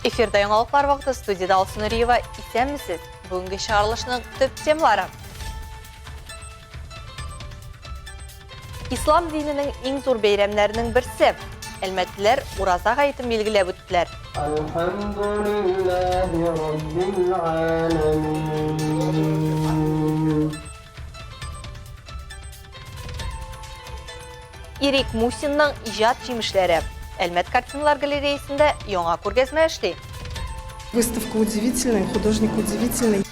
Эфирда яңалыклар вакыты студиядә Алсу Нуриева. Исәнмесез. Бүгенге чыгарылышның төп темалары. Ислам диненең иң зур бәйрәмнәренең берсе. Әлмәтлеләр Ураза гаетен билгеләп үттеләр. Әлхәмдүлилләһи раббил галәмин. Ирек Мусинның иҗат җимешләре. Әлмәт картиналар галереясендә яңа күргәзмә эшли. Выставка удивительная, художник удивительный.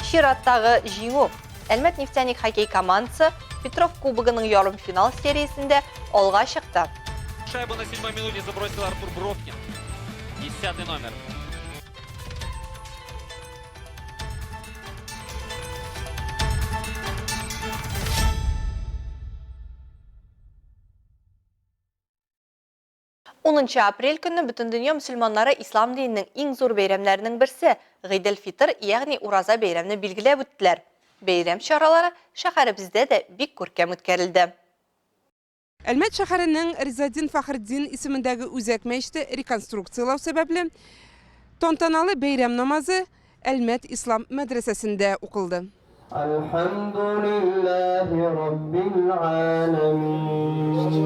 Чираттагы җиңү. Әлмәт нефтяник хоккей командасы Петров кубогының ярымфинал сериясендә алга чыкты. Шайбу на седьмой минуте забросил Артур Бровкин. Десятый номер. Унынчы апрель көнне бөтендөнья мөселманнары ислам диненең иң зур бәйрәмнәренең берсе, Гыйдел-Фитыр, ягъни Ураза бәйрәмне билгеләп үттеләр. Бәйрәм чаралары шәһәребездә дә бик күркәм үткәрелде. Әлмәт шәһәренең Ризаэддин Фәхретдин исемендәге үзәк мәчете реконструкцияләү сәбәпле, тантаналы бәйрәм намазы Әлмәт ислам мәдрәсәсендә укылды. Әлхәмдүлилләһи раббил галәмин.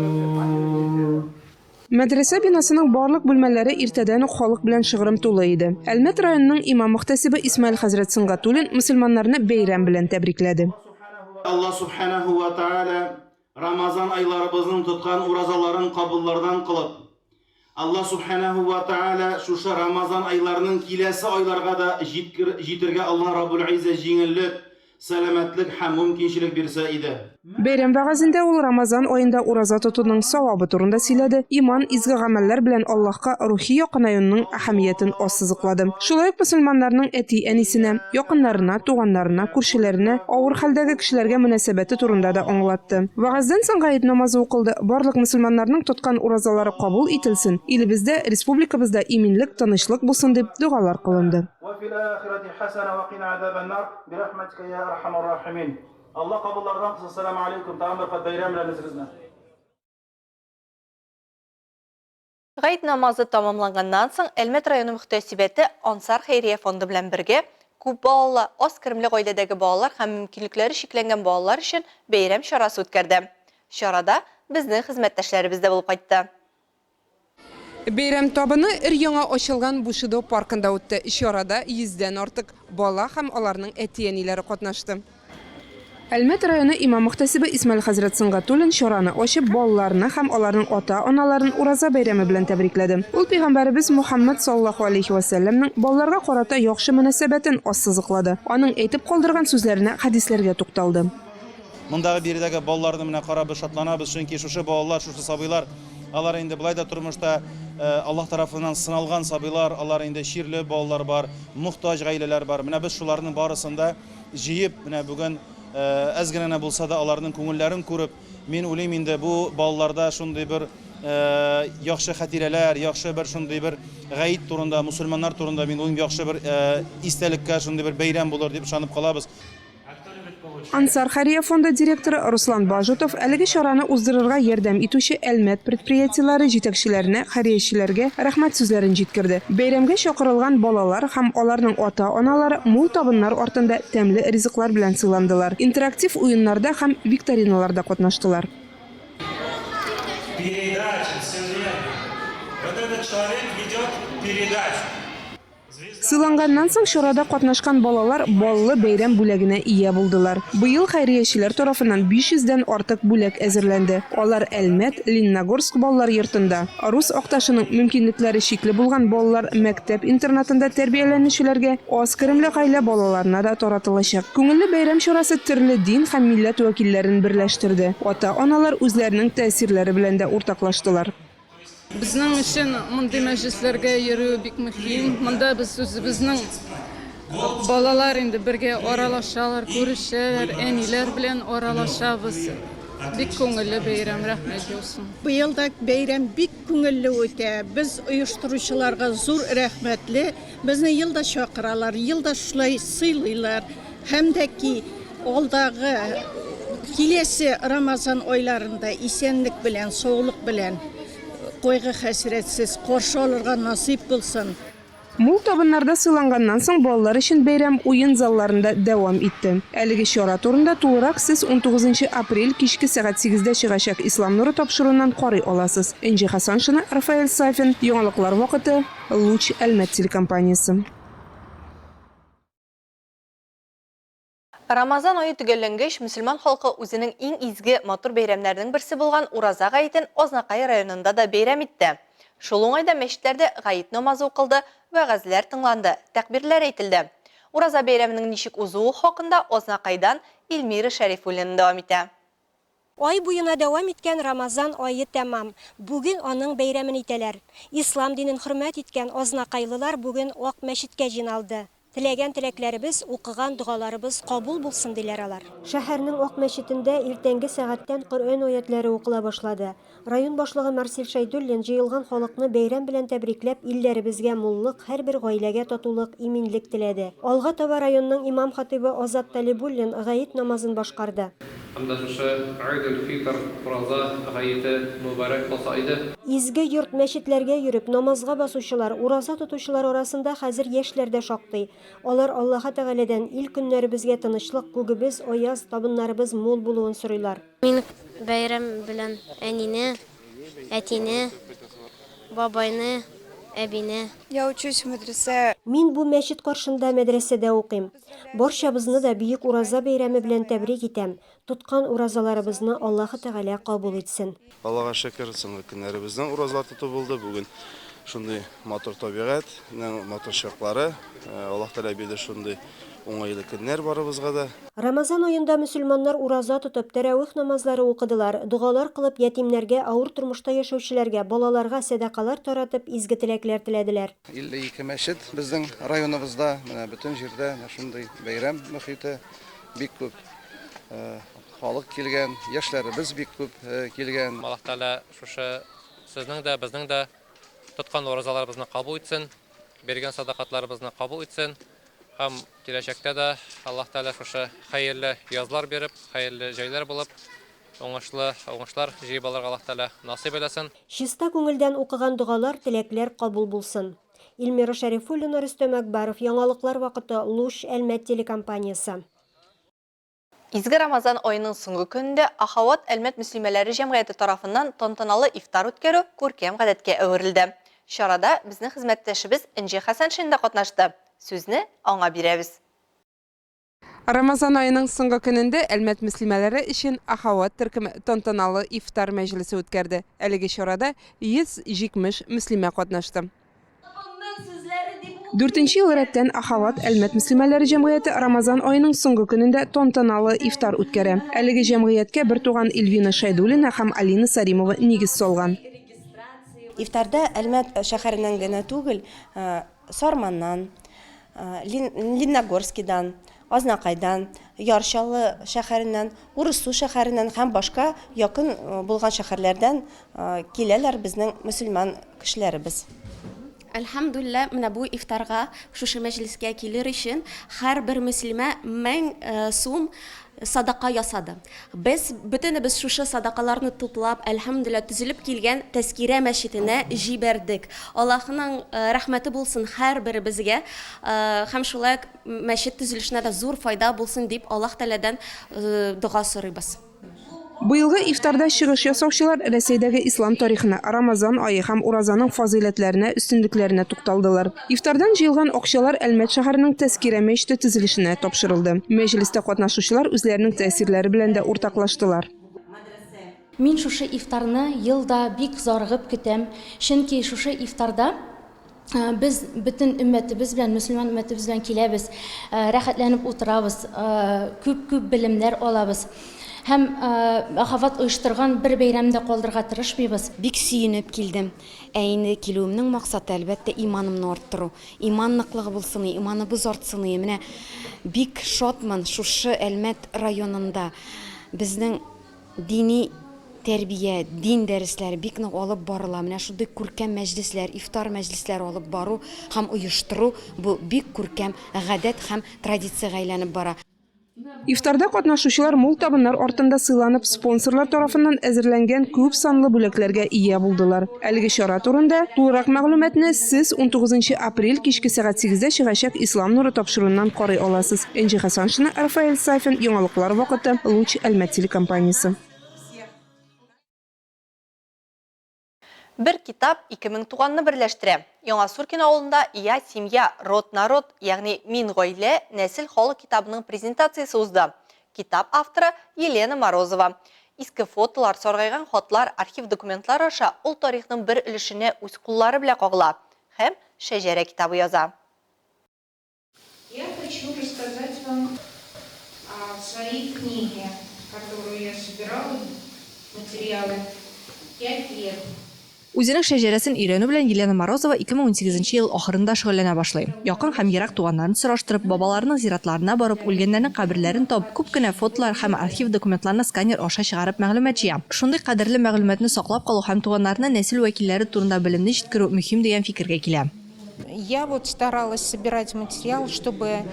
Мәдрәсә бинасының барлык бүлмәләре иртәдән үк халык белән шыгрым тулы иде. Әлмәт районының имам-мөхтәсибе Исмаил хәзрәт Сөнгатуллин мөселманнарны бәйрәм белән тәбрикләде. Алла Субханәһү вә Тәгалә Рамазан айларыбызның тоткан уразаларын кабуллардан кылып, Алла Субханәһү вә Тәгалә шушы Рамазан айларының киләсе айларга да җиткер, җитергә Алла Раббул Гыйззә җиңеллек, сәламәтлек һәм мөмкинчелек бирсә иде. Бәйрәм вәгазендә ул Рамазан аенда ураза тотуның савабы турында сөйләде, иман, изге гамәлләр белән Аллаһка рухи якынаюның әһәмиятен ассызыклады. Шулай ук мөселманнарның әти-әнисенә, якыннарына, туганнарына, күршеләренә, авыр хәлдәге кешеләргә мөнәсәбәте турында да аңлатты. Вәгазьдән соң гает намазы укылды. Барлык мөселманнарның тоткан уразалары кабул ителсен, илебездә, республикабызда иминлек, тынычлык булсын дип догалар кылынды. Алла кабуллардан кылсын. Сәламү алейкум. Тагын бер кат бәйрәм белән үзегезне. Гает намазы тәмамланганнан соң, Әлмәт районы мөхтәсибәте Ансар хәйрия фонды белән бергә күп балалы, аз керемле гаиләдәге балалар һәм мөмкинлекләре чикләнгән балалар өчен бәйрәм чарасы үткәрде. Чарада безнең хезмәттәшләребез дә булып кайтты. Бәйрәм табыны өр-яңа ачылган Бушидо паркында үтте. Чарада йөздән артык бала һәм аларның әти-әниләре катнашты. Әлмәт районы имам-мөхтәсибе Исмаил хәзрәт Сөнгатуллин чараны ачып, балаларны һәм аларның ата-аналарын Ураза бәйрәме белән тәбрикләде. Ул пәйгамбәребез Мухаммәд саллаллаһу алейһи вә сәлләмнең балаларга карата яхшы мөнәсәбәтен ассызыклады, аның әйтеп калдырган сүзләренә, хәдисләргә тукталды. Мондагы биредәге балаларны менә карап без шатланабыз, чөнки шушы балалар, шушы сабыйлар, алар инде болай да тормышта Аллаһ тарафыннан сыналган сабыйлар, алар инде чирле балалар бар, мохтаҗ гаиләләр бар. Менә без шуларның барысын да җыеп, менә бүген әз генә генә булса да аларның күңелләрен күреп, мин уйлыйм инде бу балаларда шундый бер яхшы хатирәләр, яхшы бер шундый бер гаит турында, мусульманнар турында мин уйлыйм яхшы бер истәлеккә шундый бер бәйрәм булыр дип ышанып калабыз. Ансар хәрия фонды директоры Руслан Бажутов әлеге чараны уздырырга ярдәм итүче Әлмәт предприятиеләре җитәкчеләренә, хәриячеләргә рәхмәт сүзләрен җиткерде. Бәйрәмгә чакырылган балалар һәм аларның ата-аналары мул табыннар артында тәмле ризыклар белән сыйландылар, интерактив уеннарда һәм викториналарда катнаштылар. Передача, все верно. Вот этот человек ведет передачу. Сыйланганнан соң чарада катнашкан балалар баллы бәйрәм бүләгенә ия булдылар. Быел хәйриячеләр тарафыннан 500 дән артык бүләк әзерләнде. Алар Әлмәт, Лениногорск балалар йортында, Рус Акташының мөмкинлекләре чикле булган балалар мәктәп-интернатында тәрбияләнүчеләргә, аз керемле гаилә балаларына да таратылачак. Күңелле бәйрәм чарасы төрле дин һәм милләт вәкилләрен берләштерде. Ата-аналар үзләренең тәэсирләре белән дә уртаклаштылар. Безнең өчен мондый мәҗлесләргә йөрү бик мөһим. Монда без үзебезнең балалар инде бергә аралашалар, күрешәләр, әниләр белән аралашабыз. Бик күңелле бәйрәм, рәхмәт яусын. Быел да бәйрәм бик күңелле үтә. Без оештыручыларга зур рәхмәтле. Безне ел да чакыралар, ел да шулай сыйлыйлар. Һәм дә ки алдагы Киләсе Рамазан айларында исәнлек белән, саулык белән, кайгы-хәсрәтсез каршы алырга насыйп булсын. Мул табыннарда сыйланганнан соң балалар өчен бәйрәм уен залларында дәвам итте. Әлеге чара турында тулырак сез унтугызынчы апрель кичке сәгать сигездә чыгачак Ислам нуры тапшыруыннан карый аласыз. Энҗе Хәсаншина, Рафаэль Сафин, Яңалыклар вакыты, Луч, Әлмәт телекомпаниясе. Рамазан ае төгәлләнгәч, мөселман халкы үзенең иң изге, матур бәйрәмнәренең берсе булган Ураза гаетен Азнакай районында да бәйрәм итте. Шул уңайда мәчетләрдә гает намазы укылды, вәгазьләр тыңланды, тәкъбирләр әйтелде. Ураза бәйрәменең ничек узуы хакында Азнакайдан Эльмира Шәрифуллина дәвам итә. Ай буена дәвам иткән Рамазан ае тәмам. Бүген аның бәйрәмен итәләр. Ислам динен хөрмәт иткән азнакайлылар бүген Ак мәчеткә җыйналды. Теләгән теләкләребез, укыган догаларыбыз кабул булсын, диләр алар. Шәһәрнең Ак мәчетендә иртәнге сәгатьтән Коръән аятьләре укыла башлады. Район башлыгы Марсель Шәйдуллин җыелган халыкны бәйрәм белән тәбрикләп, илләребезгә муллык, һәрбер гаиләгә татулык, иминлек теләде. Алга таба районның имам-хатыйбы Азат Талибуллин гает намазын башкарды. Һәм дә шушы Гыйдел-Фитр, Ураза гаете мөбарәк булса иде. Изге йорт, мәчетләргә йөреп, намазга басучылар, ураза тотучылар арасында хәзер яшьләр дә шактый. Алар Аллаһы Тәгаләдән ил-көннәребезгә тынычлык, күгебез аяз, табыннарыбыз мул булуын сорыйлар. Мин бәйрәм белән әнине, әтине, бабайны, әбине. Я учусь в медресе. Мин бу мәчет каршында мәдрәсәдә укыйм. Барчабызны да бөек Ураза бәйрәме белән тәбрик итәм, тоткан уразаларыбызны Аллаһы Тәгалә кабул итсен. Аллага шөкер, соңгы көннәребезнең уразалар тоту булды. Бүген шундый матур табигать, матур чаклары. Аллаһ Тәгалә бирде шундый уңайлы көннәр барыбызга да. Рамазан аенда мөселманнар ураза тотып, тәравих намазлары укыдылар, догалар кылып, ятимнәргә, авыр тормышта яшәүчеләргә, балаларга сәдакалар таратып, изге теләкләр теләделәр. 52 мәчет безнең районыбызда, менә бөтен җирдә менә шундый бәйрәм мөхите, бик күп халык килгән, яшьләребез бик күп килгән. Аллаһ Тәгалә шушы сезнең дә, безнең дә тоткан уразаларыбызны кабул итсен, биргән садакатларыбызны кабул итсен һәм киләчәктә дә Аллаһ Тәгалә шушы хәерле язлар биреп, хәерле җәйләр булып, уңышлы уңышлар җыеп алырга Аллаһ Тәгалә насыйп әйләсен. Чиста күңелдән укыган догалар, теләкләр кабул булсын. Эльмира Шәрифуллина, Рөстәм Әкбаров, Яңалыклар вакыты, Луч, Әлмәт телекомпаниясе. Изге Рамазан аеның соңгы көнендә Ахават Әлмәт мөслимәләре җәмгыяте тарафыннан тантаналы ифтар үткәрү күркәм гадәткә әверелде. Чарада безнең хезмәттәшебез Энҗе Хәсәншин да катнашты. Сүзне аңа бирәбез. Рамазан аеның соңгы көнендә Әлмәт мөслимәләре өчен Ахават төркеме тантаналы ифтар мәҗлесе үткәрде. Әлеге чарада 170 мөслимә катнашты. Дүртенче ел рәттән Ахават Әлмәт мөслимәләре җәмгыяте Рамазан аеның соңгы көнендә тантаналы ифтар үткәрә. Әлеге җәмгыятькә бертуган Эльвина Шәйдуллина һәм Алина Саримова нигез салган. Ифтарда Әлмәт шәһәреннән генә түгел, Сарманнан, Лениногорскидан, Азнакайдан, Яр Чаллы шәһәреннән, Урыссу шәһәреннән һәм башка якын булган шәһәрләрдән киләләр безнең мөселман кешеләребез. Әлхәмдүлилләһ, менә бу ифтарга, шушы мәҗлескә килер өчен һәрбер мөслимә 1000 сум садака ясады. Без бөтенебез шушы садакаларны туплап, әлхәмдүлилләһ, төзелеп килгән Тәзкирә мәчетенә җибәрдек. Аллаһының рәхмәте булсын һәрберебезгә һәм шулай ук мәчет төзелешенә дә зур файда булсын дип Аллаһ Тәгаләдән дога сорыйбыз. Быелгы ифтарда чыгыш ясаучылар Рәсәйдәге ислам тарихына, Рамазан ае һәм уразаның фазыйләтләренә, өстенлекләренә тукталдылар. Ифтардан җыелган акчалар Әлмәт шәһәренең Тәзкирә мәчете төзелешенә тапшырылды. Мәҗлестә катнашучылар үзләренең тәэсирләре белән дә уртаклаштылар. Мин шушы ифтарны ел да бик зарыгып көтәм, чөнки шушы ифтарда без бөтен өммәтебез белән, мөселман өммәтебез белән киләбез, рәхәтләнеп утырабыз, күп-күп белемнәр алабыз. Һәм Ахават оештырган бер бәйрәмне дә калдырырга тырышмыйбыз. Бик сөенеп килдем. Ә инде килүемнең максаты, әлбәттә, иманымны арттыру. Иман ныклыгы булсын, иманыбыз артсын. Менә бик шатмын, шушы Әлмәт районында безнең Дини тәрбия, дин дәресләре бик нык алып барыла. Менә шундый күркәм мәҗлесләр, ифтар мәҗлесләре алып бару һәм оештыру бу бик күркәм гадәт һәм традициягә әйләнеп бара. Ифтарда катнашучылар мул табыннар артында сыйланып, спонсорлар тарафыннан әзерләнгән күп санлы бүләкләргә ия булдылар. Әлеге чара турында тулырак мәгълүматны сез 19 апрель кичке сәгать сигездә чыгачак Ислам нуры тапшыруыннан карый аласыз. Энҗе Хәсәншина, Рафаэль Сафин, Яңалыклар вакыты, Луч, Әлмәт телекомпаниясе. Бер китап 2000 туганны берләштерә. Яңа Суркино авылында Я, семья, род, народ, ягъни Мин гаилә, нәсел, халык китабының презентациясе узды. Китап авторы, Елена Морозова. Иске фотолар, саргайган хатлар, архив документлары аша ул тарихның бер өлешенә үз куллары белән кагыла һәм Шәҗәрә китабы яза. Я хочу рассказать вам о своей книге, которую я собирала материалы 5 лет. Үзенең шәҗәрәсен өйрәнү белән Елена Морозова 2018 нче ел ахырында шөгыльләнә башлый. Якын һәм ерак туганнарын сораштырып, бабаларының зиратларына барып, үлгәннәрнең каберләрен табып, күп кенә фотолар һәм архив документларны сканер аша чыгарып мәгълүмат җыя. Шундый кадерле мәгълүматны саклап калу һәм туганнарына нәсел вәкилләре турында белемне җиткерү мөһим дигән фикергә килә. Я вот старалась собирать материал, чтобы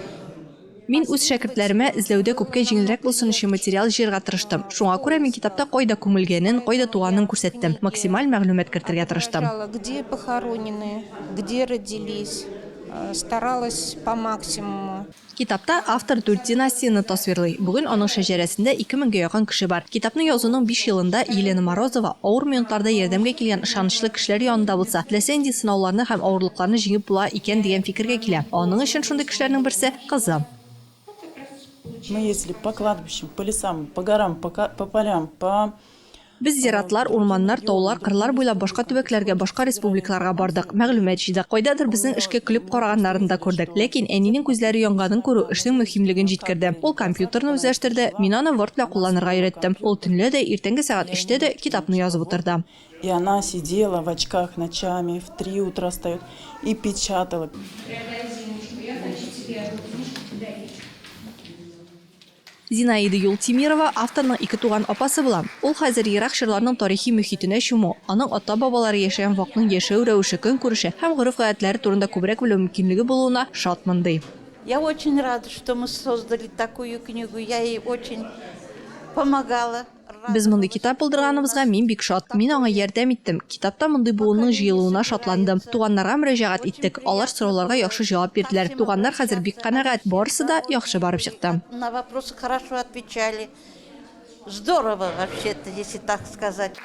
Мин үз шәкертләремә эзләүдә күпкә җиңелрәк булсын өчен материал җыярга тырыштым. Шуңа күрә мин китапта кайда күмелгәнен, кайда туганын күрсәттем, максималь мәгълүмат кертергә тырыштым. Где похоронены, где родились, старалась по максимуму. Китапта автор дүрт династияне тасвирлый. Бүген аның шәҗәрәсендә ике меңгә якын кеше бар. Китапны язуның биш елында Елена Морозова авыр минутларда ярдәмгә килгән ышанычлы кешеләр янында булса, теләсә нинди сынауларны һәм авырлыкларны җиңеп була икән дигән фикергә килә. Аның өчен шундый кешеләрнең берсе, кызы. Мы ездили по кладбищам, по лесам, по горам, по полям, по Без зиратлар, урманнар, таулар, кырлар буйлап башка төбәкләргә, башка республикаларга бардык, мәгълүмат җыйдык. Кайдадыр безнең эшкә көлеп караганнарын да күрдек. Ләкин әнинең күзләре янганын күрү эшнең мөһимлеген җиткерде. Ул компьютерны үзләштерде, мин аны Word белән кулланырга өйрәттем. Ул төнлә дә, иртәнге сәгать өчтә дә китапны язып утырды. И она сидела в очках ночами, в три утра встает и печатала. Дорогая Зиночка, я хочу тебе одну книжку подарить. Зинаида Юлтимирова авторның икетуган апасы була. Ул хәзер ерак чорларның тарихи мөхитенә чуму, аның ата-бабалары яшәгән вакытның яшәү рәвеше, көнкүреше һәм гореф-гадәтләре турында күбрәк белү мөмкинлеге булуына шатмын, ди. Я очень рада, что мы создали такую книгу, я ей очень помогала. Без мондый китап булдырганыбызга мин бик шат. Мин аңа ярдәм иттем. Китапта мондый буынның җыелуына шатландым. Туганнарга мөрәҗәгать иттек. Алар сорауларга яхшы җавап бирделәр. Туганнар хәзер бик канәгать. Барысы да яхшы барып чыкты. На вопросы хорошо отвечали. Здорово вообще-то, если так сказать.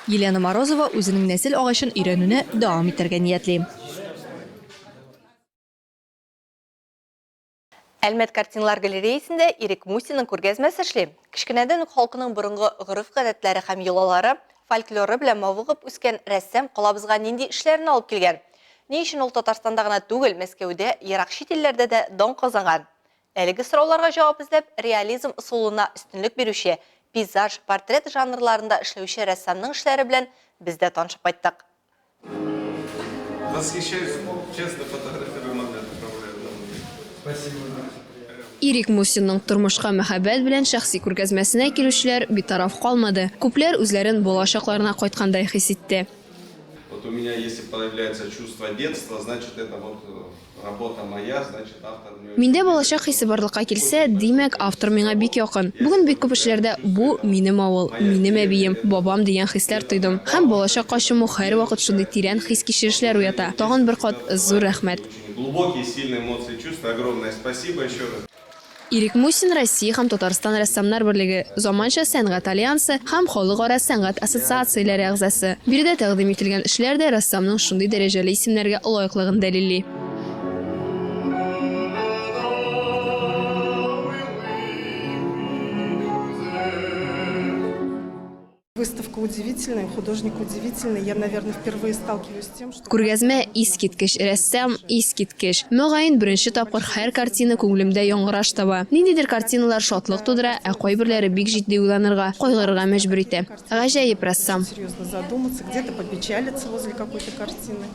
Елена Морозова үзенең нәсел агачын өйрәнүне дәвам итәргә ниятли. Әлмәт картиналар галереясендә Ирек Мусинның күргәзмәсе эшли. Кечкенәдән үк халкының борынгы гореф-гадәтләре һәм йолалары, фольклоры белән мавыгып үскән рәссам калабызга нинди эшләрне алып килгән? Ни өчен ул Татарстанда гына түгел, Мәскәүдә, ерак чит илләрдә дә дан казанган? Әлеге сорауларга җавап эзләп, реализм ысулына өстенлек бирүче, пейзаж, портрет жанрларында эшләүче рәссамның эшләре белән без дә танышып кайттык. Восхищаюсь, честно, фотографирую момент. Спасибо. Ирек Мусинның Тормышка мәхәббәт белән шәхси күргәзмәсенә килүчеләр битараф калмады. Күпләр үзләрен бала чакларына кайткандай хис итте. Вот у меня если появляется чувство детства, значит это вот Работа моя, значит, автор мне очень Миндә балачак хисе барлыкка килсә, димәк, автор миңа бик якын. Бүген бик күп эшләрдә бу, минем авыл, минем әбием, бабам дигән хисләр тойдым. Һәм балачакка чуму һәрвакыт шундый тирән хис-кичерешләр уята. Тагын бер кат зур рәхмәт! Очень глубокие, сильные эмоции, чувства. Огромное спасибо еще раз. Ирек Мусин Россия һәм Татарстан Рәссамнар берлеге, Заманча сәнгать альянсы һәм Халыкара сәнгать ассоциацияләре әгъзасы. Биредә тәкъдим ителгән эшләр дә рәссамның шундый дәрәҗәле исемнәргә лаеклыгын дәлилли. Выставка удивительная, художник удивительный. Я, наверное, впервые сталкиваюсь с тем, что... Күргәзмә искиткеч, рәссам искиткеч. Мөгаен, беренче тапкыр һәр картина күңелемдә яңгыраш таба. Ниндидер картиналар шатлык тудыра, ә кайберләре бик җитди уйланырга, кайгырырга мәҗбүр итә. Гаҗәеп рәссам. Серьезно задуматься, где-то попечалиться возле какой-то картины.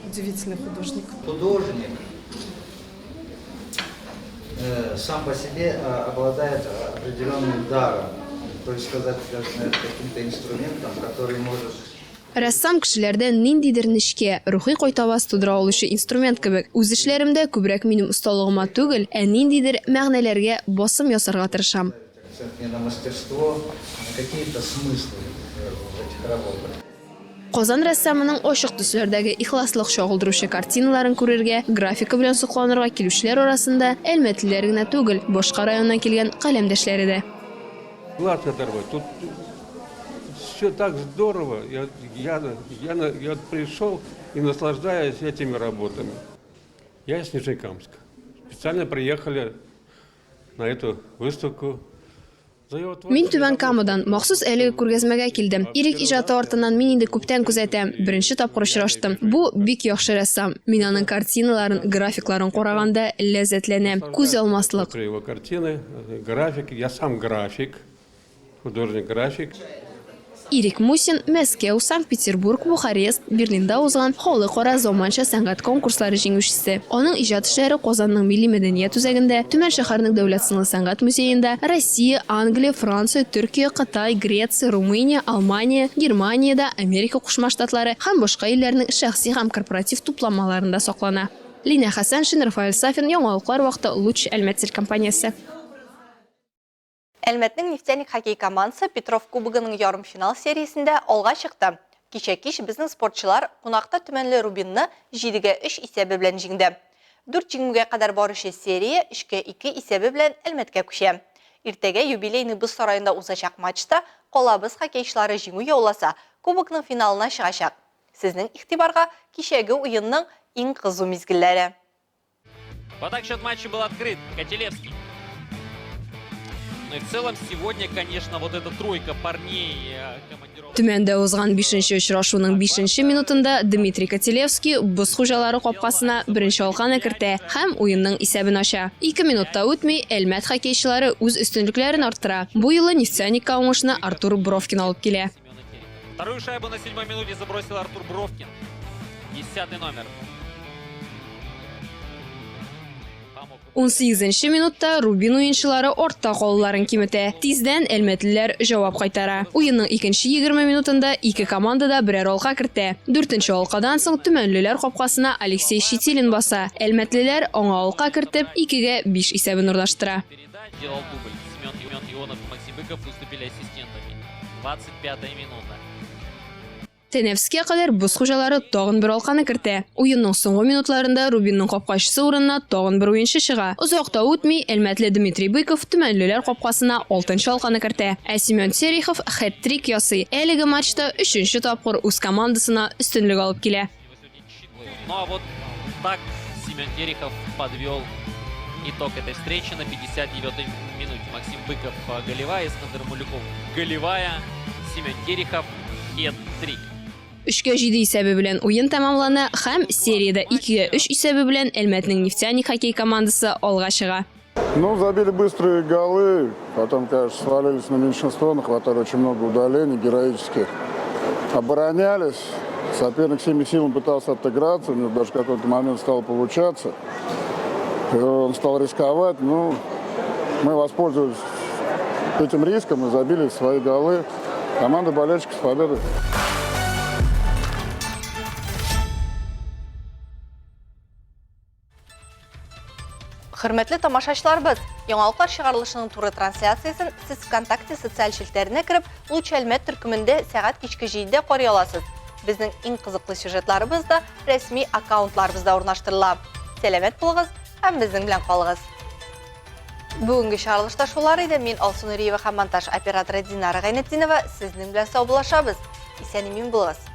Удивительный художник. Художник Э, сам по себе э, обладает определенным даром, то есть сказать, даже, наверное, каким-то инструментом, который может Рәссам кешеләрдә ниндидер нечкә, рухи кайтаваз тудыра алучы инструмент кебек. Үз эшләремдә күбрәк минем осталыгыма түгел, ә ниндидер мәгънәләргә басым ясарга тырышам. Казан рәссамының ачык төсләрдәге ихласлык чагылдыручы картиналарын күрергә, графика белән сокланырга килүчеләр арасында әлмәтлеләр генә түгел, башка районнан килгән каләмдәшләре дә. Глаз оторвать. Тут все так здорово. Я, я, я, я пришел и наслаждаюсь этими работами. Я из Нижнекамска. Специально приехали на эту выставку. Мин Түбән Камадан, махсус әлеге күргәзмәгә килдем. Ирек иҗаты артыннан мин инде күптән күзәтәм, беренче тапкыр очраштым. Бу, бик яхшы рәссам. Мин аның картиналарын, графикларын караганда ләззәтләнәм. Күз алмаслык. Его картины, график, я сам график, художник график. Ирек Мусин Мәскәү, Санкт-Петербург, Бухарест, Берлинда узган халыкара заманча сәнгать конкурслары җиңүчесе. Аның иҗат эшләре Казанның Милли мәдәният үзәгендә, Төмән шәһәренең Дәүләт сынлы сәнгать музеенда, Россия, Англия, Франция, Төркия, Кытай, Греция, Румыния, Алмания, Германиядә, Америка Кушма Штатлары һәм башка илләрнең шәхси һәм корпоратив тупламаларында саклана. Линә Хәсәншин, Рафаэль Сафин, Яңалыклар вакыты, Луч, Әлмәт телекомпаниясе. Әлмәтнең Нефтяник хоккей командасы Петров Кубогының ярымфинал сериясендә алга чыкты. Кичә кич безнең спортчылар кунакта төмәнле Рубинны 7-гә 3 исәбе белән җиңде. Дүрт җиңүгә кадәр баручы серия 3-кә 2 исәбе белән Әлмәткә күчә. Иртәгә Юбилейный боз сараенда узачак матчта калабыз хоккейчылары җиңү яуласа, кубокның финалына чыгачак. Сезнең игътибарга кичәге уенның иң кызу мизгелләре. Вот так счет матча был открыт. Котелевский. Ну и в целом сегодня, конечно, вот эта тройка парней э, командиров... Төмәндә узган бишенче очрашуның бишенче минутында Дмитрий Котелевский боз хуҗалары капкасына беренче алканы кертә һәм уенның исәбен ача. Ике минут та үтми, Әлмәт хоккейчылары үз өстенлекләрен арттыра. Бу юлы Нефтяникка уңышны Артур Бровкин алып килә. Вторую шайбу на седьмой минуте забросил Артур Бровкин. Десятый номер. 18 минутта Рубин уенчылары артта калуларын киметә. Тиздән әлмәтлеләр җавап кайтара. Уенның икенче 20 минутында ике команда да берәр алка кертә. Дүртенче алкадан соң төмәнлеләр капкасына Алексей Щетилин баса. Әлмәтлеләр аңа алка кертеп, 2-гә 5 исәбен урнаштыра. Делал дубль. Семен Ионов и Максим Быков выступили ассистентами. 25 минута. Тәнәфескә кадәр боз хуҗалары тагын бер алканы кертә. Уенның соңгы минутларында Рубинның капкачысы урынына тагын бер уенчы чыга. Озак та үтми, әлмәтле Дмитрий Быков төмәнлеләр капкасына алтынчы алканы кертә. Ә Семен Терехов хет-трик ясый. Әлеге матчта өченче тапкыр үз командасына өстенлек алып килә. Ну а вот так Семен Терехов подвел итог этой встречи на 59-й минуте. Максим Быков э, голевая, Искандер Мулюков голевая, Семен Терехов хет-трик. Өчкә җиде исәбе белән уен тәмамлана һәм сериядә икегә өч исәбе белән Әлмәтнең Нефтяник хоккей командасы алга чыга. Ну, забили быстрые голы, потом, конечно, свалились на меньшинство, нахватали очень много удалений героических. Оборонялись, соперник всеми силами пытался отыграться, у него даже в какой-то момент стало получаться. Он стал рисковать, ну, мы воспользовались этим риском и забили свои голы. Команда болельщиков с победой. Хөрмәтле тамашачыларыбыз, яңалыклар чыгарылышының туры трансляциясен сез ВКонтакте социаль челтәренә кереп, Луч Әлмәт төркемендә сәгать кичке 7-дә карый аласыз. Безнең иң кызыклы сюжетларыбыз да рәсми аккаунтларыбызда урнаштырыла. Сәламәт булыгыз һәм безнең белән калыгыз. Бүгенге чыгарылышта шулар иде. Мин Алсу Нуриева һәм монтаж операторы Динара Гайнетдинова сезнең белән саубуллашабыз. Исән-имин булыгыз.